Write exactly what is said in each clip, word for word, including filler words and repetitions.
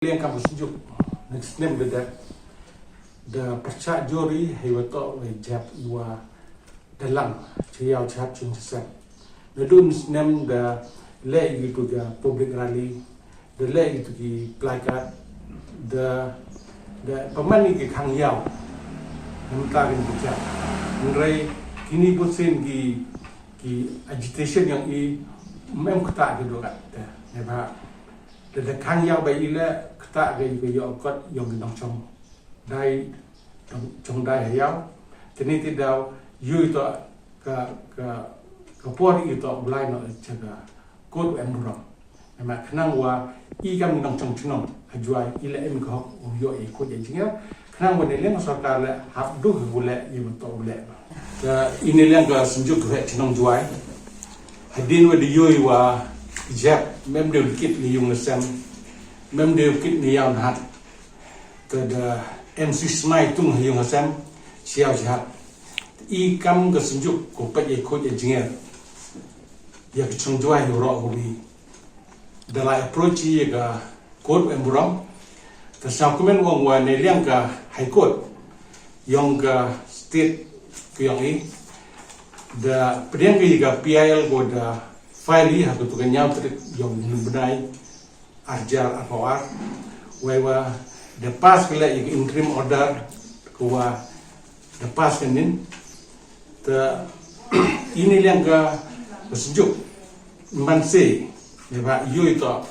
Liang kam ka synjuk, next name da da da pyrchah jur i heiwa toh wa jap iwa da lang cha yaw cha hat chung cha sem. Nadooh next name da leh i tu ka public rally, da leh i tu ki placard, da da pynman i ki khang yaw. Namta ki ki jap. Hynrei kini bun sien ki ki agitation yong i, em kata ki dukat te. Neibhah da da khang yaw ba i leh kata ka i ka yoh kot yong ki nongchong dai, nongchong dai ha yaw. Te ni te daw yoh i toh ka ka ka por i toh u lai noh cha ka kot wa em burom. Neibhah khnang wa i kam i nongchong chnong ha Jwai i leh em ka hok u yoh i kot ya jingeh. Khnang wa neiliang ka sorkar leh hap duh u leh i wa toh u leh. Ka i neiliang ka synjuk ka heh chnong Jwai, hadien wa da yoh i wa jap, mem dei u kit ni yung na sem, mem dei u kit ni yaw na hat. Ka da em sismai tung ha yung ha sem, cha yaw cha hat. I kam ka synjuk ko pait ya kot ya jingeh ya ka chnong Jwai hi roh ko wi. Da lai approach i ya ka kot wa em burom. Ka sñiaw kmen wong wa neiliang ka High Court yong ka state ka yong i, da pdiang ka ya ka P I L ko da file i ha ka tu ka ñiaw tarik yong u bnai ar hajar arphaw ar, wei wa da pass ka leh ya ka interim order ko wa da pass ka nin. Te i neiliang ka ka synjuk man se, neibhah yoh i toh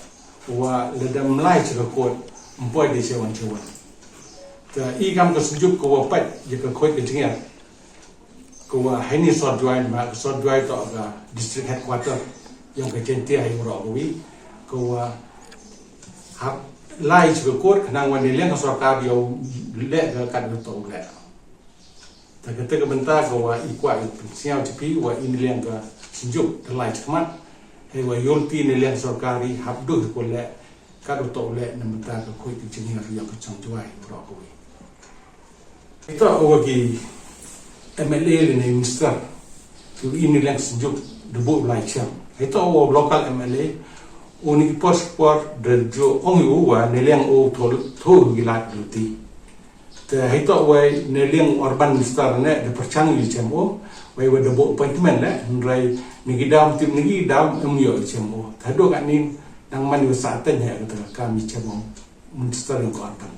wa lada em lai cha ka kot, em poi de cha wan cha wan. Te i kam ka synjuk ko wa pait ya ka kot ka jingeh, ko wa heini South Jwai, neibhah ka South Jwai toh ka district headquarter yong ka Jaiñtia hi roh ko wi, ko wa hap lai cha ka kot khnang wa neiliang ka sorkar yow leh ka kat wa toh u leh. Te kata ka bynta ka wa i kwah i pynsñiaw cha phi wa i neiliang ka synjuk da lai chakhmat, heiwa yoh ti neiliang sorkar i hap duh ko leh kat wa toh u leh na bynta ka kot ka jingeh yong ka chnong Jwai roh ko wi. Ito wa ki M L A lane minister, ki i neiliang synjuk da buh lai chem. Ito wa local M L A, u ni ki por por da ju ong i u wa neiliang u tho tho ki lad luti. Te ito wa neiliang urban minister ne da pyrchang i chem u, wei wa da buh appointment le, hynrei ni ki dam tip ni ki dam em yoh i chem u. Te do ka ni nang man i wa sa ten he ka te ka mi chem u minister yong ka urban.